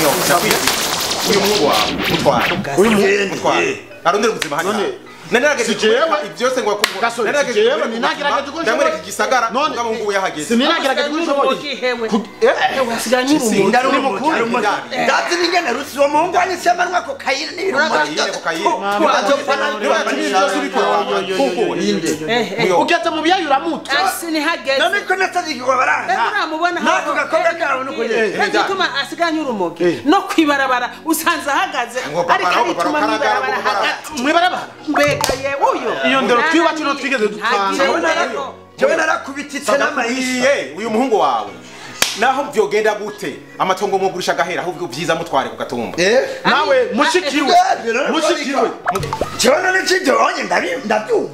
Uyu muhungu wawe mutwara. Uyu muhungu mutwara. Arondera ubuzima hano. Nanagerageje ibyose ngo akubwira. Nanagerageje ninagerageje ko ndamwereka igisagara mugabo ngo yahageze. Sinagerageje ko nshoboye. Hewe asigaranye urumogi. Ndazi n'ingene rusi uwo muhungu anyise amanwa kokayine n'ibirumogi. Ugeze mu biyayura mutwe. Sinihageze. None ko natazi baranga. Uramubona nako gakobwa kawe nuko nyene. Gituma asigaranye urumogi. No kwibarabara usanze ahagaze ariko arituma mwibarabara hagati. Mwibarabara. Mbega yewe uyo. Iyo ndero twibacu no twigeze dutanga. Jewe narakubititse n'amahisha. Uyu muhungu wawe naho vyogenda gute amatongo mugurisha gahera ahubwo vyiza mutware ku gatumba. Nawe mushikiwe. Mushikiwe. Jewe none cidonye ndabyumva.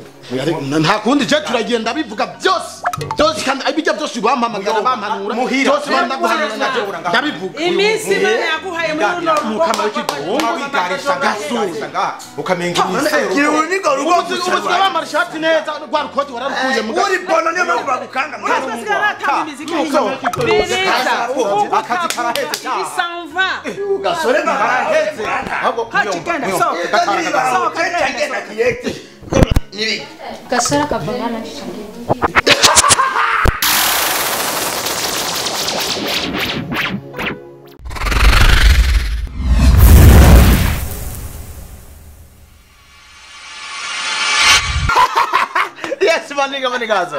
Nta kundi je turagenda bivuga byose. Byose kandi ibijya byose bampamagara bampanura. Byose bandaguhanura ndabivuga. Iminsi Imana yaguhaye muri runo rugo wigarisha gasuza ngaha ukamenga imisero. Kirunigo rugo ubuzima bambara ishati neza rwa rukoti wararukuye muga. Uri bono niyo mpamvu bagukanga. Akazi karaheze cyane. Bisanva. Gasore karaheze. Ahubwo Gasore akava ngana nje. Yes, maniga manigazo.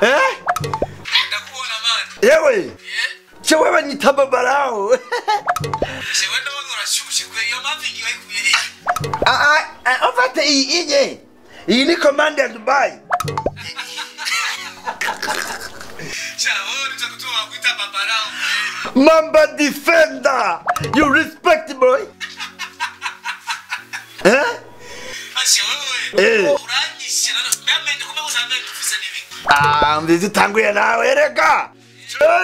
Eh? Ndakuona man. Yewe. Chewe banyita babarao. Chewe ndabona urashushe kwe iyo mavingi wayikuye. Ah ah, ofate iyi inye. Iyi ni command ya Dubai. Chawo nitakutoa kuita babarao. Mamba defender. You respect boy. Eh? Ashe wewe. Uranyishe namenye kumbe uzamenye tufise nibiki. Ah, mbizi tanguye nawe ereka.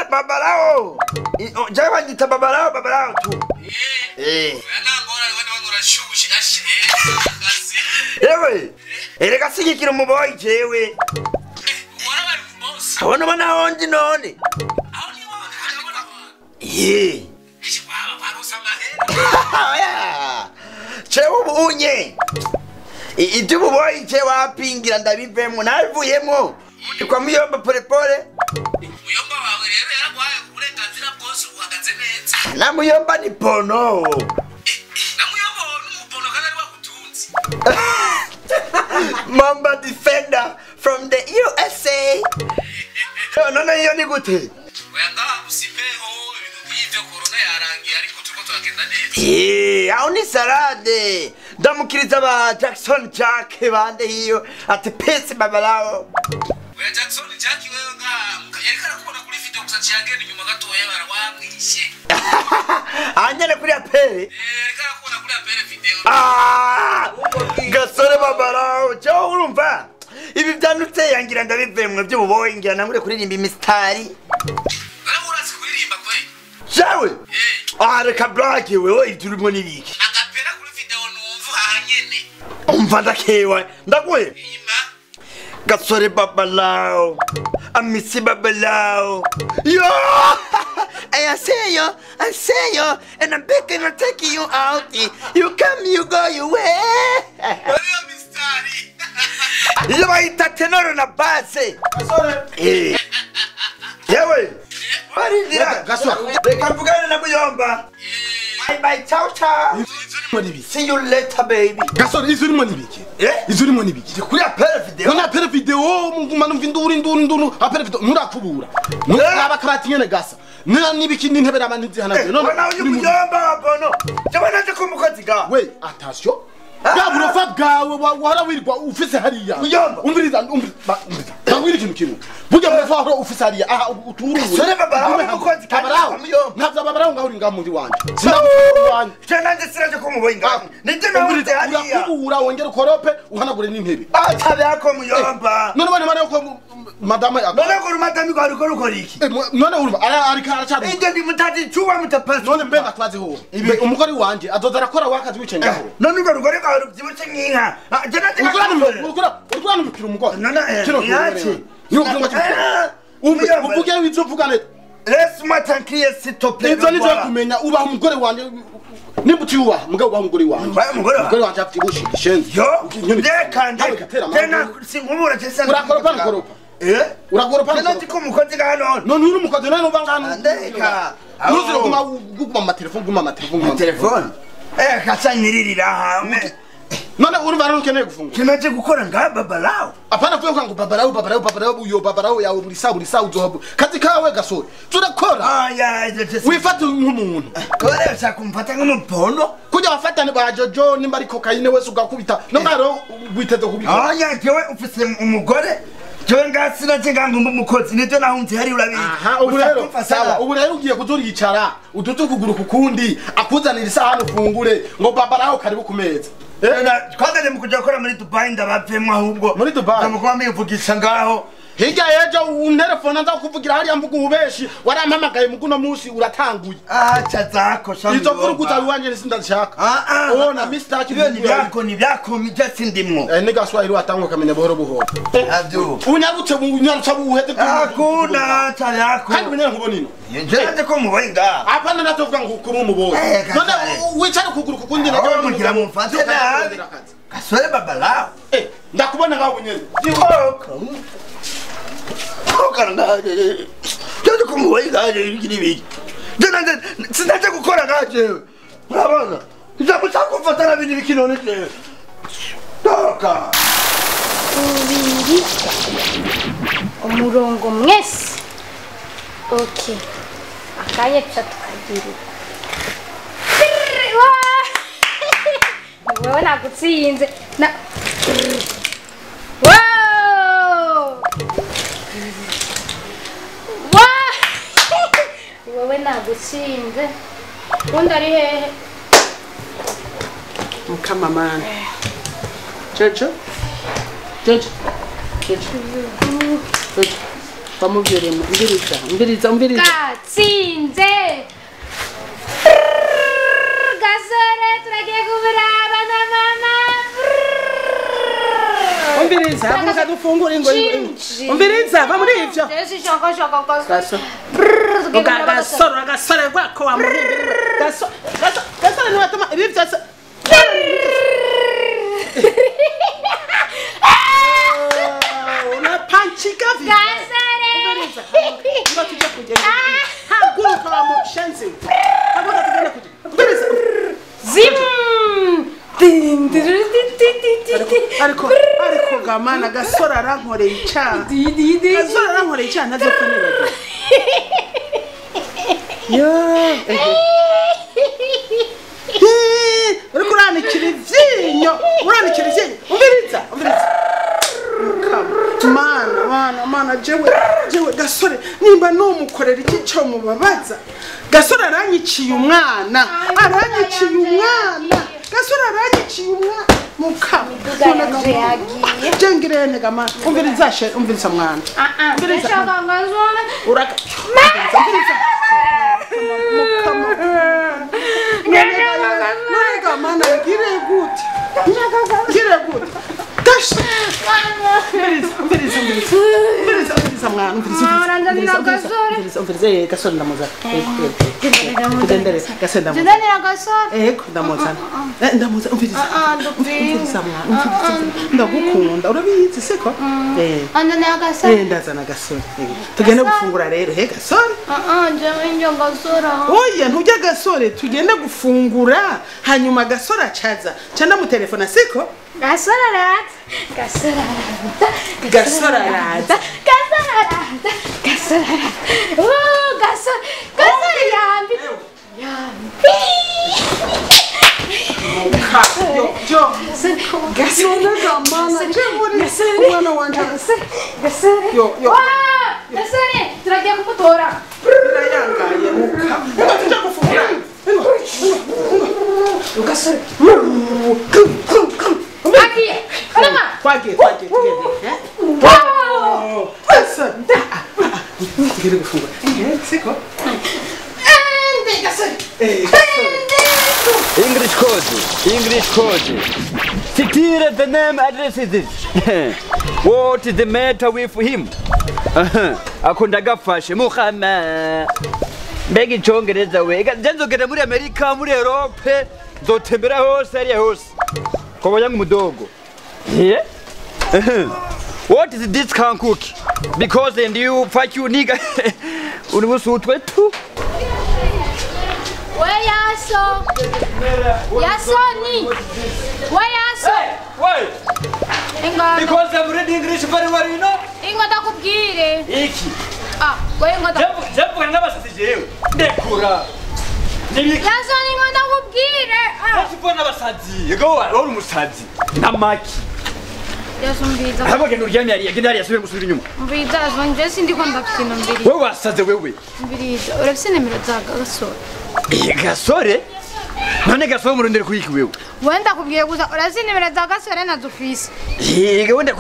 Babarao. Jewe banyita babarao babarao tu. Eh. Nangora wewe urashushe ashe. Yewe. Ereka sigikira umuboyi jewe. Warabari ku boss. Abona bana hondi none. Aho ni wabona. Ye. Waba mahera. Jewe ubunye. Ibyo ububoyi je wapingira ndabivemo nabivuyemo. Kwa muyomba pole pole. Muyomba wawe rero yaragwaye uburenganzira bwose uhagaze neza. Na muyomba ni pono. Na muyomba n'umupono kandi ari wagutunze. Mamba defender from the USA. None iyo ni gute? Oya ngaha gusipeho ibintu nk'ivyo corona yarangiye ariko turiko turagenda neza. Aho ni salade. Ndamukiriza ba Jackson Jack bande hiyo ati peace babalao. Oya Jackson Jack wewe ngaha yariko arakubona kuri video gusa ciyagenda inyuma gatoya barawamwishe. Anyene kuri apere. Yariko arakubona kuri apere video. Ah! Gasore babalao cyo urumva. Ibi byanutse yangira ndabivemwe by'ububoyi ngira nangure kuririmba imistari. Urazi kuririmba kwe? Jewe. Ah reka black wewe iturimo nibiki. Agapera kuri video numva hanyene. Umva ndakewa ndaguye. Gasore babalao. Amisi babalao. Yo! I see you, I see you, and I'm back and I'm taking you out. You come, you go, you way. Iyo bayita tenoro na base. Gasore. Yewe. Barindira. Gasore. Reka mvugane na muyomba. Bye bye, ciao ciao. See you later baby. Gasore izo urimo nibiki? Izo urimo nibiki? Kuri apere video. None apere video muguma numva induru induru induru apere video nurakubura. Nuraba kabati nyene gasa. Nina nibiki n'intebe abantu zihanaguye. None uyu muyomba bono. Jewe naje kumukozi ga. We attention. Bwa burofa bwawe wahora wirwa ufise hariya. Umviriza umviriza. Ndabwira ikintu kimwe. Burya burofa wahora ufise hariya aha uturuwe. Sore babarao umukozi kabarao. Ntabwo babarao ngaho uri ngaho muri wanje. Sinabwo Je nanje siraje ko muboyi ngaho. Nije nawe hariya. Urakubura wongera ukorope uhanagure n'intebe. Atabe yako muyomba. None bane bane ko madama yako. None ko madama ko ariko rukora iki? None urumva ariko aracyari. Inje ndi mutati cuwa mutapasa. None mbe ndakwaze ho. Umugore wanje azoza arakora wakazi wicaye ngaho. None urwo rugore rwawe rubyibutse nk'inka. Je nanje urukura numukira umugore. None kino yachi. Umve uvuge ibyo uvuga neza. Laisse-moi tranquille s'il te plaît. Ibyo nivyo kumenya ubaha umugore wanje nimba utiyubaha mugabo ubaha umugore wanje. Umugore wanje avyibushe gishenzi. Yo, ndeka ndeka. Tena sinkubura cyese. Urakoropa nkoropa. Eh? Urakoropa. Tena ndiko umukozi ngano. None uri umukozi none uba ngano. Ndeka. Ntuzire guma guma amatelefone guma amatelefone guma. Telefone. Eh, kasanyiririra hamwe. None urumva rero ukeneye gufungura. Kinaje gukora nga babalao. Apana kuvuga ngo babalao babalao babalao uyo babalao yawe buri saa buri saa uzohabu. Kazi kawe gasore. Turakora. Ah ya wifata nk'umuntu. Kore ushaka kumfata nk'umupono. Kujya wafatane ba Jojo nimba ari cocaine wese ugakubita. No ngaro witeze kubikora. Ah ya jewe ufise umugore. Jewe ngasina nje ngomba umukozi nivyo nahunze hari urabizi. Aha ubu rero sawa ubu rero ugiye kuzuricara udutu kuguru kukundi akuzanira isahani ufungure ngo babalao karibu kumeza. Twageze mu kuja gukora muri Dubai ndabavemwo ahubwo muri Dubai ndamukuba mwivugisha ngaho hirya yejo unterefone nza kukuvugira hariya mvuga ububeshi warampamagaye muguno munsi uratanguye. Acha zako shambi. Izo mvuruguza wiwanje sindazishaka. Ona Mr. Ibyo ni byako ni byako mija sindimwo. Eh niga Swahili watangwa kamenya buhoro buhoro. Avyo. Unyarutse unyarutse buhete. Hakuna acha yako. Kandi binyara nkubona ino. Nje ko muboye nga. Apana natovuga ngo kuba umuboye. None wicare kuguru kukundi naje mugira mumfate nabi. Gasore babalao. Eh ndakubona ngaho bunyene. Sinajya gukora ngajewe urabona ijambo cyakumfata na bintu bikinone jewe doka ubiri umurongo mwese. Okay akanya tuca tukagira wewe nagutsinze na wewe nagutsinze undi ari hehe mukamamana Jojo Jojo Jojo Jojo bamubyeremo umviriza umviriza umviriza gatsinze gasore turagiye kuburaba na mama umviriza haguruka dufungure ingo umviriza va muri ivyo gasore gasore rwako wamuhimbira gasore gasore niwatuma ibi vyose unapanchika vipi gasore umviriza ngo tuje kugenda haguruka wamushenzi haguruka tugende kujya umviriza zim ariko ariko gamana gasore arankoreye icyaha gasore arankoreye icyaha ntazopfa nibagiwe yo uriko uranikira ivyinyo uranikira ivyinyo umviriza umviriza mana mana mana jewe jewe gasore nimba numukorera iki cyo mubabaza gasore aranyiciye umwana aranyiciye umwana gasore aranyiciye umwana mukama jengirene gamana umviriza she umviriza mwana umviriza uraka umviriza mukama none gamana ngire gute ngire gute dash umviriza umviriza umviriza umviriza mwana umviriza umviriza umviriza gasore ndamuzana tugendere gasore ndamuzana yego ndamuzana ndamuzana umviriza umviriza mwana umviriza ndagukunda urabizi siko eh ndazana gasore tugende gufungura rero he gasore oya ntujya gasore tugende gufungura hanyuma gasore acaza ca ndamutelefona siko gasore araza gasore araza gasore araza gasore araza gasore araza gasore gasore yambi yambi umwana wanje gasore yo yo gasore turagiye kumutora birayangaye muka tujya gufungura gasore Agiye arama twagiye twagiye tugende wow gasore tugende gufungura siko gasore English code, English code. Citire the name address is this. What is the matter with him? Ako ndagafashe muhama. Mbega icongereza we. Nzogera muri Amerika, muri Europe, nzotembera hose hariya hose. Kwa yangu mudogo. Yeah. What is this can cook? Because and you fuck you nigga. Uri tu. We yaso. Yasoni. We yaso. Wait. Because I'm reading English very well, you know? Ingo ndakubwire. Iki. Ah, we ngo ndakubwire n'abasatsi jewe. Ndekura. Yasoni ngo ndakubwire. Ah. Ndakubona n'abasazi. Yego wari umusazi. Namaki. Yasumbiza. Habo genda uryamye hariya, genda hariya subira gusubira inyuma. Mbiza nje sindi ko ndafite mbiri. Wewe wasaze wewe. Mbiriza. Urafite nimero za Gasore? Gasore? None Gasore murondere kuyiki wewe? Wenda kubwiye gusa urazi nimero za Gasore nazufise. Yego wenda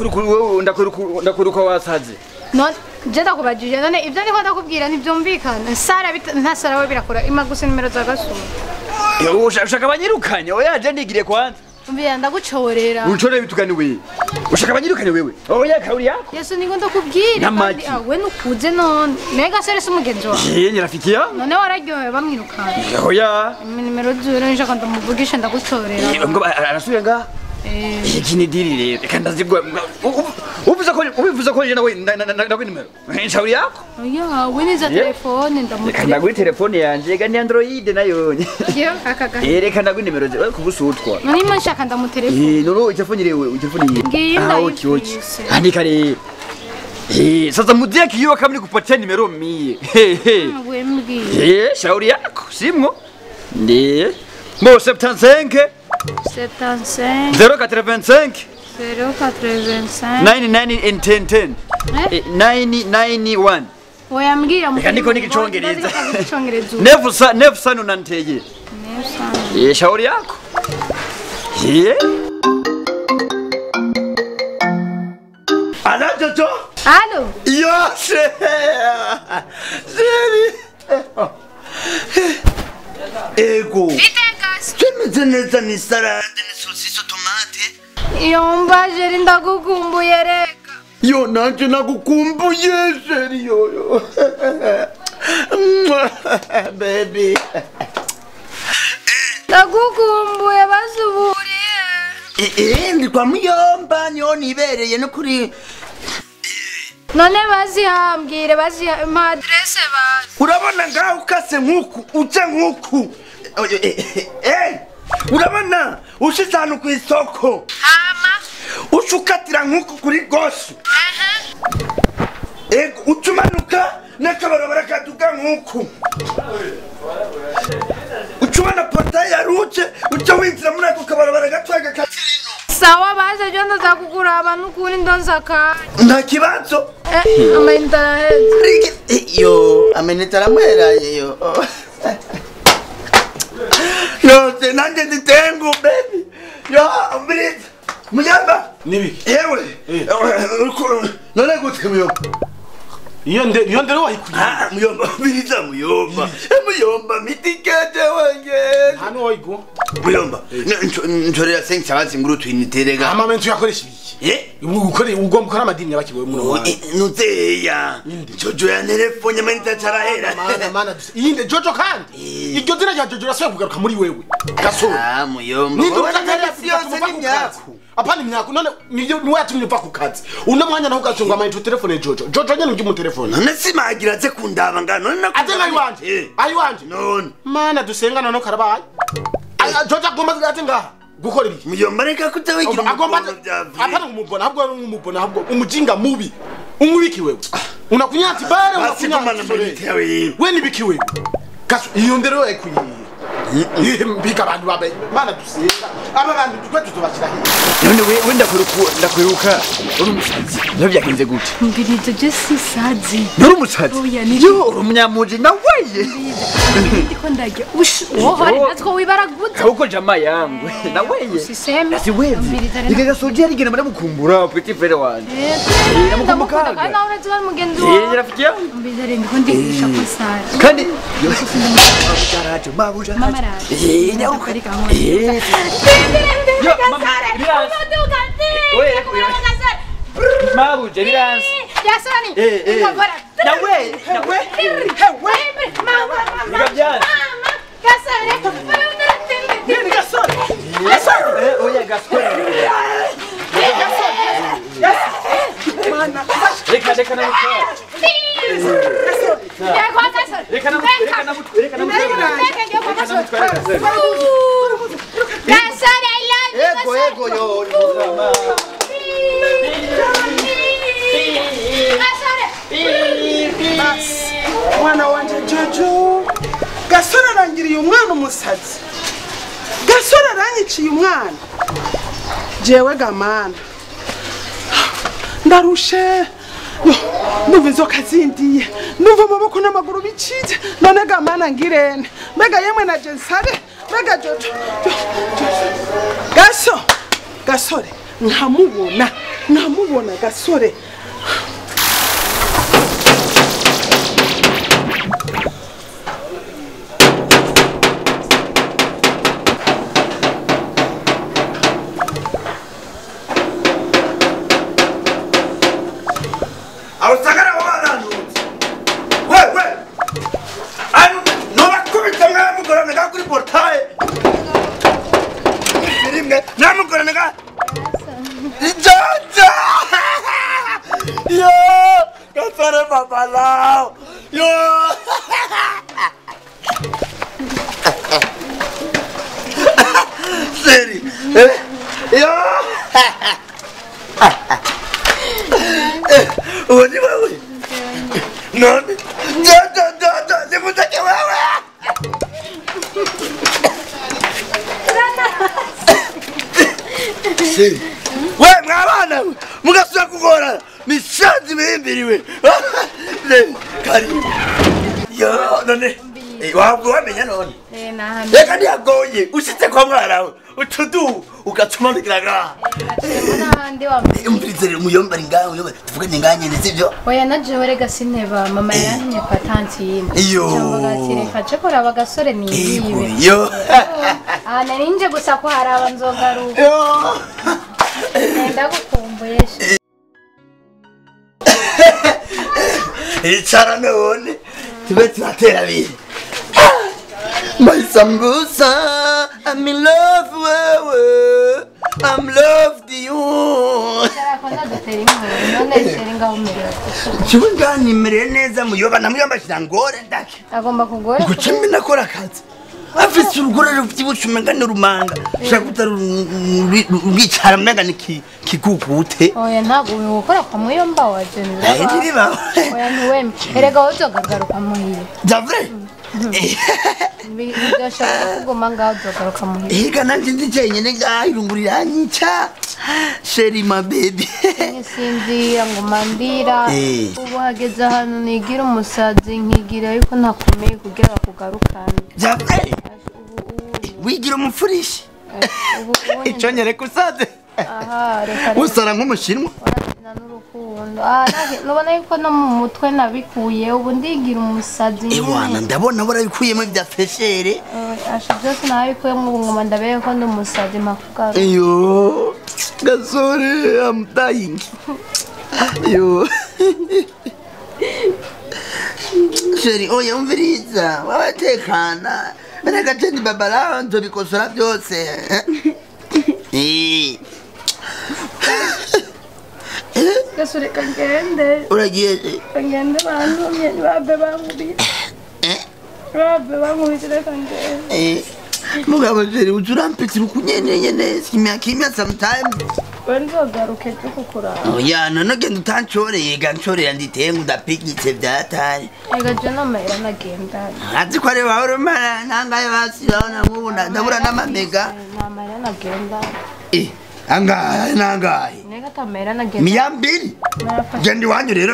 kuruka wasaze. None je ndakubajije none ibyo ndiko ndakubwira ntibyumvikana. Sara nta Sara we birakora ima gusa nimero za Gasore. Ushaka banyirukanye oya je ndigire kwanza. Umbiya ndagucorera. Uncorera bitukani wewe. Ushaka banyirukanye wewe. Oya kauri yako. Yesu ningo ndakubwira kandi awe nukuze none. Mega Gasore si umugenzi wawe. Yee ni rafiki yangu. None wararyohewe bamwirukanye. Oya. Nimero zure nshaka ndamuvugisha ndagucorera. Ngo arasubiye nga. Iki ni diri rero. Reka ndazigwa. Ubivuze ko je nawe nawe nimero. Shauri yako. Oya, we niza telefone ndamutse. Reka ndaguhe telefone yanje ga ni Android nayo. Yo akaga. Reka ndaguhe nimero ze kubusutwa. None nshaka ndamutelefone. Noro telefone rewe, telefone iyi. Ngiyi ndayifise. Andika rero. Sasa mudie kiyo kama nikupatia nimero mie. Wewe mbwiye. Shauri yako simwo. Ndiye. Mo 75 75 085 085 99 and 10 10 991. Oya mbwira mu. Reka ndiko nikicongereza. Icongereza. Nefu sana unanteye. Nefu sana. Shauri yako. Ala Jojo. Allo. Yo Seri. Ego. Tumeze neza ni salade ni saucisse tomate. Yomba jeri ndagukumbuye reka. Yo nanje nagukumbuye jeri yoyo. Baby. Ndagukumbuye basuburiye. Ndi kwa muyomba niho nibereye no kuri. None bazihambwire baziha adresse bazi. Urabona ngaho ukase nkuku uce nkuku. Urabona ushize ahantu ku isoko. Hama ucukatira nkuku kuri goshi. Ego ucumanuka n'akabarabara kaduga nkuku. Ucumana portail ya rouge uca winjira muri ako kabarabara gatoya gakatira. Sawa baje jo ndaza kukuraba n'ukuri ndonza akanya. Nta kibazo. Amayinite araheze. Yo amayinite aramweraye yo. Yo, nanjye nditengu baby. Yo, mbiriza. Muyamba. Nibi. Yewe. None gute muyomba? Iyo ndero wayikuye. Ah, muyomba mbiriza muyomba. Muyomba mitikete wange. Hano wayiguha. Muyomba. Nchorera 5 chabanzi nguru twiniterega. Ama mentu yakoresha ibiki. Ukore ugomba gukora amadini yabakiwe muno wawe. Nuteya. Jojo ya telefone mayinite carahera. Mana iyinde Jojo kandi. Iryo zina rya Jojo rasubiye kugaruka muri wewe. Gasore. Ah muyomba. Ni imyako. Apana imyako none niwe yatumye uva ku kazi. Uno mwanya naho ugacunga amayinite telefone Jojo. Jojo nyene ujye mu telefone. None simagira aze kundaba ngano none aze ngayi wanje. Ayi wanje. None. Mana dusenga none karabaye. Jojo agomba ate ngaha. Gukora ibiki? Muyomba reka kutawigira agomba apana kumubona ahubwo umubona ahubwo umujinga mubi. Umubiki wewe. Unakunyati bare unakunyati. We nibiki wewe. Kaso iyo ndero ekuyiye. Mbika abantu babe mana dusenga. Aba bantu twe tuzobashira he. None we ndakwiruka uri umusazi. Navyo byagenze gute? Mbiriza je sisazi. Uri umusazi? Yo uri umunyamuji naweye. Ndiko ndarya. Wohari natwo wibaraguze. Ahubwo jama yangu naweye. Siseme. Siwezi. Nika soje rigena muramukumbura petit frère wanje. Ndamukumbuka kandi nawe urazi wari mugenzi wawe. Rafiki yangu. Mbiriza rero ndiko ndigisha ko sara. Kandi mabuja. Mama araje. Mabuja biranse. Yasani. Nawe nawe hewe mama mama Gasore. Nini Gasore? Gasore. Oya Gasore. Gasore. Mana. Reka reka namutware. Gasore. Reka namutware. Reka namutware. Gasore, I love you. Ego ego yo. Gasore. Mwana wanje Jojo. Gasore arangiriye umwana umusazi. Gasore aranyiciye umwana. Jewe gamana. Ndarushe. Ndumva inzoka zindiye. Ndumva amaboko n'amaguru bicitse. None gamana ngirene. Mbega yemwe na Jensare. Mbega Jojo. Gaso. Gasore nkamubona. Nkamubona Gasore. We mwabana mugasubira kugorana misanzu ibihimbiriwe kari yo none wabwo wamenya none reka ntiyagoye ushitse kwa mwarawe utudu ugacumanukira ngaha umvirize rero umuyombari ngaha umuyombari tuvugane ngaha nyene sivyo oya na jewe rega sinteba mama yantumye kwa tanti yindi iyo cyangwa ati reka nce kuraba gasore niyibe iyo ah nari nje gusa ko haraba nzogaruka yo ndagukumbuye icara none tube turatera abiri. My sambusa, I'm in love wewe, I'm loved you. Jewe nganimereye neza muyoba namuyomba shirangore ndake. Agomba kugora. Gucimbi nakora akazi. Afise urugore ruvyibushe umenga ni rumanga. Shaka utarwicara umenga ni kigugute. Oya ntabwo ukora kwa muyomba waje. Ntiriba. Oya ntiweme. Erega wozogagaruka muhira. Javre? Bidashobora kuguma ngaho uzogaruka muhira. Ega nanje ndi jenyene ngaho irungu riranyica. Sheri my baby. Sinzira nguma ndira. Ubu hageze ahantu nigira umusazi nkigira yuko ntakomeye kugira bakugarukane. Javre? Wigira umupfurishi. Ico nyereka usaze. Aha reka. Usara nk'umushinwa. N'urukundo. Ah nubona yuko no mu mutwe nabikuye ubu ndigira umusazi. Ewana ndabona barabikuyemo ibya feshere. Asha byose nabikuyemo ubu ngoma ndabeye ko ndi umusazi makugaruka. Iyo Gasore I'm dying. Yo. Sheri oya umviriza wabatekana. Bereka jendi babala nzobikosora byose. Eh. Gasore kangende. Uragiye. Kangende bantumye babe bankubise. Babe bankubise kangende. Eh. Mugabo Sheri uturampitira ukunyene nyene kimya kimya sometimes. Wenzogaruke ejo kukuraba. Oya none genda utancoreye gancorera nditenga udapikitse vyatari. Ega je namahera nagenda. Azi ko ari wawe urumara nangaye basiraho nk'ubu ndabura n'amamega. Namahera nagenda. Eh angahe nangahe? Nega tamahera nagenda. Miyambiri. Genda iwanyu rero.